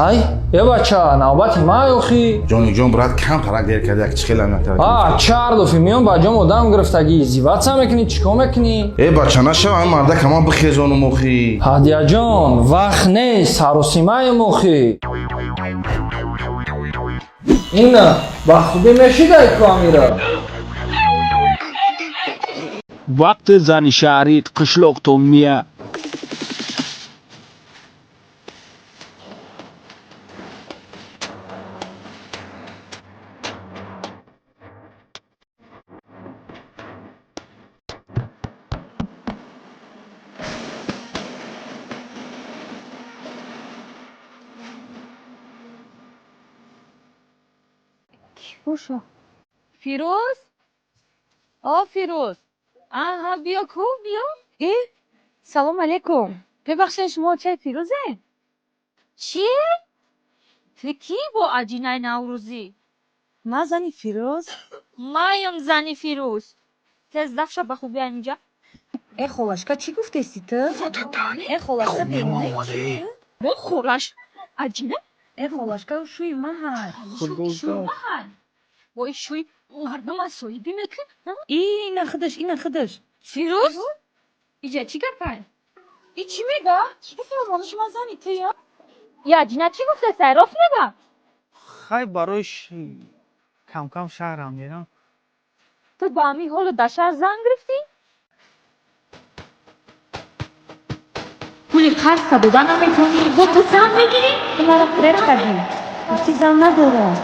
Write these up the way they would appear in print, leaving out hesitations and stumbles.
Ай, е бача, навбати май охи. Ҷони ҷон, брат, кам тарак дер кард, як чихела натарак. А, чар дофи миён ба ҷом одам гирифтагӣ. Издеваться мекунӣ, чӣ кор мекунӣ? Э, бача, нашава, ҳам мардак ҳаман бихезонум охи. Ҳадияҷон, вақт нест, саросимаем охи. Ина, ба хубӣ мешидай ку амира. Вақти зани шаҳрит қишлоқ то мия. Боша. Фирӯз? О, Фирӯз. Аҳа, биё ку, биё. Э, салом алейкум. Бебахшед, шумо чай Фирӯзе? Чӣ? Ту кӣ бо аҷинаи наврӯзӣ? Ман зани Фирӯз. Маям зани Фирӯз. Тез дафша ба хубӣ ҳаминҷа. Э, холашка, чӣ гуфтести ту? Э, холашка, бемонӣ? Бо холаш. Аҷина? Э, холашка, шӯи ман ҳай. Шӯй маҳай. Вой, шӯй мардум аз соҳибӣ мекун? И, ина худаш, ина худаш. Фирӯз? Иҷа чӣ гапай? И чӣ мега? Чӣ гуфти шумо зани ту я? И аҷина чӣ гуфта сайроф мега? Хай, барои камкам шаҳрам мерам. Ту ба ҳамин ҳолу дар шаҳр зан гирифтӣ? Пули қарзта дода наметавонӣ, бо ту зан мегирӣ? Ту маро фиреб кардӣ. Гуфтӣ зан надорам.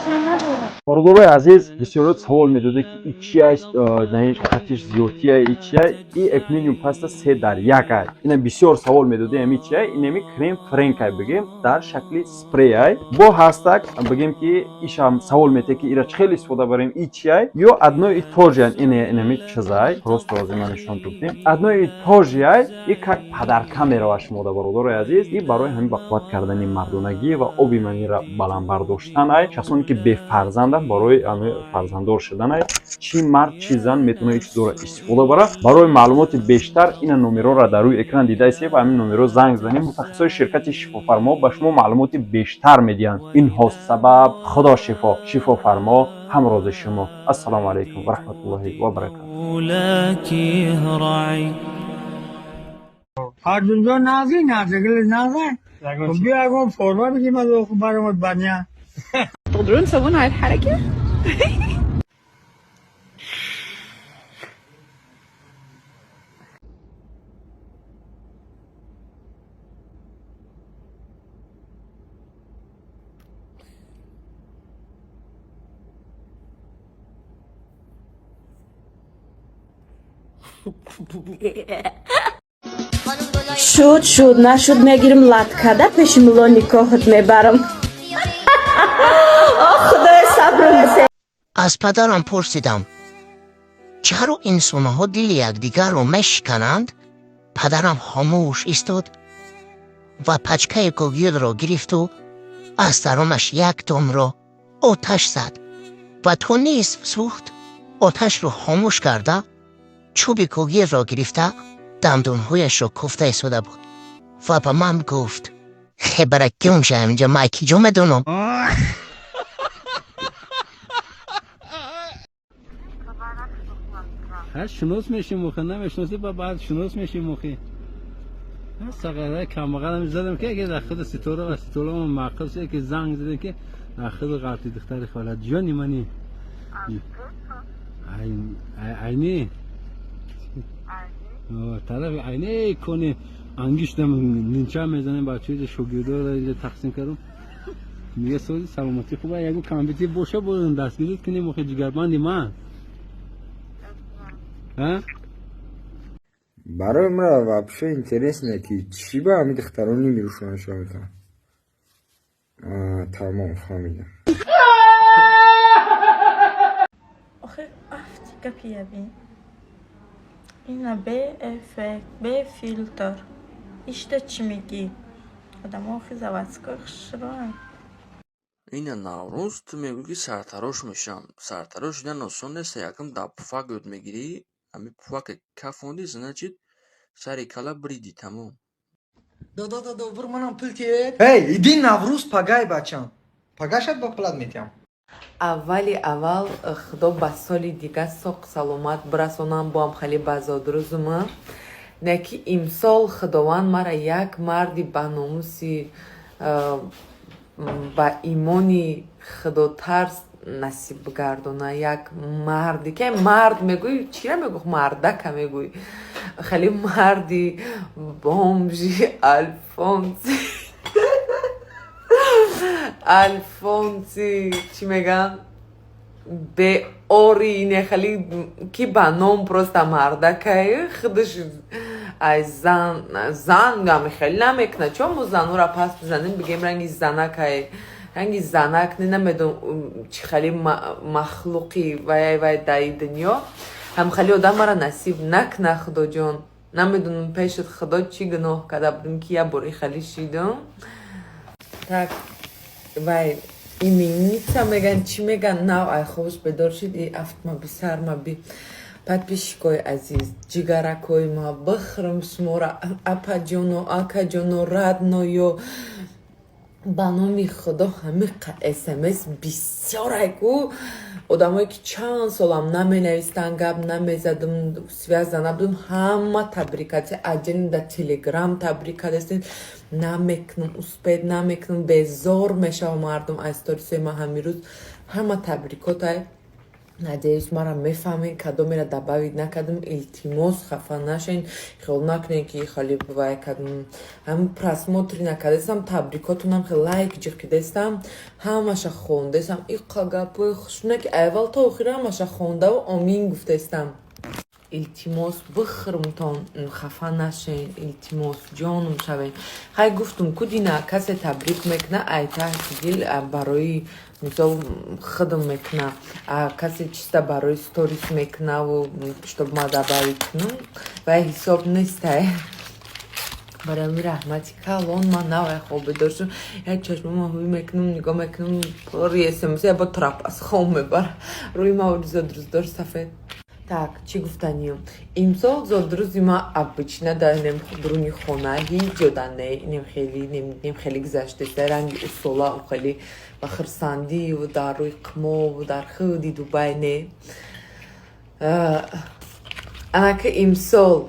Зан надорам. Бародарои азиз, бисёриёт савол медодед, ки и чи аст, наи қатиш зиёдтия, и чи ай, и Экминиум паста се дар як ай. Ина бисёр савол медодед, ами чи ай, инами крем френк ай, бигем, дар шакли спрей ай. Бо ҳастак, бигем, ки ишам савол метиҳад, ки ира чӣ хел истифода барем, и чи ай, ё одно и то же ин, инами чизай, просто ҳозир ман нишон додем. Одно и то же ай, и как подарка меравад шумода, бародарои азиз, и барои ҳамин ба қувват кардани мардонагӣ ва оби манира баланд бардоштан ай. Шахсоне ки бефарзанданд, барои ами фарзанддор шудан ай. Чӣ мард, чӣ зан метавонад ин чизоро истифода барад. Барои маълумоти бештар ина номерҳоро дар рӯи экран дидаистед, ба ҳамин номерҳо занг занед. Мутахассисони ширкати Шифофармо ба шумо маълумоти бештар медиҳанд. Ин ҳост сабаб Худо шифо, Шифофармо ҳамрози шумо. Ассалому алайкум ва раҳматуллоҳи ва баракату. Фарзунҷон, нағзи, нағзигили, нағза. Биё, ягон форма бигим аз баромад баня. تقدرون تسوون هاي الحركة؟ Шуд, шуд, нашуд, мегирим латкада пеши мулло никоҳат мебарам. О, худои, сабрам бисе. Аз падарам пурсидам, чаро инсонҳо дили якдигарро мешикананд? Падарам хомӯш истод ва пачкаи гогирдро гирифту аз дарунаш як донро оташ зад ва то нисф сӯхт, оташро хомӯш карда, чӯби гогирдро гирифта, дандонҳояшро куфта истода буд ва ба ман гуфт: хебараккиунша инҷа ман киҷо медонам. Ҳар шинос мешим охи, намешиноси, ба баъд шинос мешим охи. Сағара камбағалам задам, ки яке дар худ ситора ва ситора маъқул шуд, яке занг задем, ки дар худ ғалти духтари хола ҷони мани айни тарафи айни кони ангиштам нинча мезанем, бачаи шогирдоро инҷа тақсим кардам. Мига сози саломатӣ хуба, ягон камбити боша, бо дастгирит кунем охи, ҷигарбанди ман. Барои ман вообще интересно, ки чӣ ба ҳамин духтарони мирӯшона шуда метавонад. Тамом, фаҳмидам. Охир афти гапи ябин. Ина бе эффект, бе филтр. Ишта чӣ мегӣ? Одамо охи заводской хушроянд. Ина Наврӯз, ту мегӯӣ, ки сартарош мешавам. Сартарош шудан осон нест. Якум дар пуфак ёд мегирӣ. Ҳамин пуфаке кафондӣ, значит, сари кала бриди, тамом. Додо, додо, бур манам пул тиед. Эй, иди, Наврӯз пагай, бачам. Пагашат ба пулат метиҳам. Аввали аввал, Худо ба соли дига соқ саломат бирасонам, боам хеле ба зодрӯзума. Не ки имсол Худованд мара як марди ба номуси, ба имони худотарс насиб бигардона. Як марди ки мард мегӯй, чира мегӯ, мардака мегӯй, хеле марди бомжи, альфонси, альфонси, чӣ мегӯянд, беори, не, хеле ки ба ном просто мардакай, худаш ай зан зан хеле намекунад. Чо мо занура пас бизанем, бигем ранги занакай, ранги занак не, намедонам чӣ хеле махлуқи вай вай даи дунё ҳам хеле одам мара насиб накна, Худоҷон. Намедонам пешат, Худо, чӣ гуноҳ карда будем, ки як бори хеле шидам. Так, вай именинница меган, чӣ меган, нав ай хобш бедор шид и афтма би сарма би. Подписчикои азиз, ҷигаракои ма, бихӯрам шуморо, апаҷоно, акаҷоно, родной-ё, ба номи Худо, ҳамиқа СМС бисёрай ку. Одамое ки чанд солам наменавистанд, гап намезадам, связь набудам, ҳама табрикати аҷани дар Телеграм табрик кардастед. Намекунам, успеть намекунам, безор мешава мардум аз сторисои ма. Ҳамин рӯз ҳама табрикотай. Надеюсь, мара мефаҳмед, кадомеро добавить накардам, илтимос, хафа нашен, хиёл накунед, ки хеле вай кардам. Ҳам просмотр накардастам табрикотонам, хеле лайк ҷиқидастам, ҳамаша хондастам. Иқа гапои хушна ки аввал то охир ҳамаша хондаву омин гуфтастам. Илтимос, бихӯрмтон, хафа нашен, илтимос, ҷонум шавен. Хай, гуфтум ку, дина касе табрик мекуна, ай таҳти дил барои мисол худм мекуна, касе чиста барои сторис мекунаву чтоб ма добавить кунам, вай ҳисоб нестай. Барои ҳамин раҳмати калон. Ман навай хоб бедор шудам, як чашмама ҳуй мекунам, нигоҳ мекунам, пури СМС, бо трап аз хоб мебара рӯи ма зодрӯздор сафед. Так, чӣ гуфтаниям? Имсол зодрӯзи ма обычно дар дуруни хона, ҳеҷ ҷода не, нем хеле нем хеле гузаштеста, ранги усола хеле ба хурсандиву дар рӯи қимову дар худи Дубай не. Анака имсол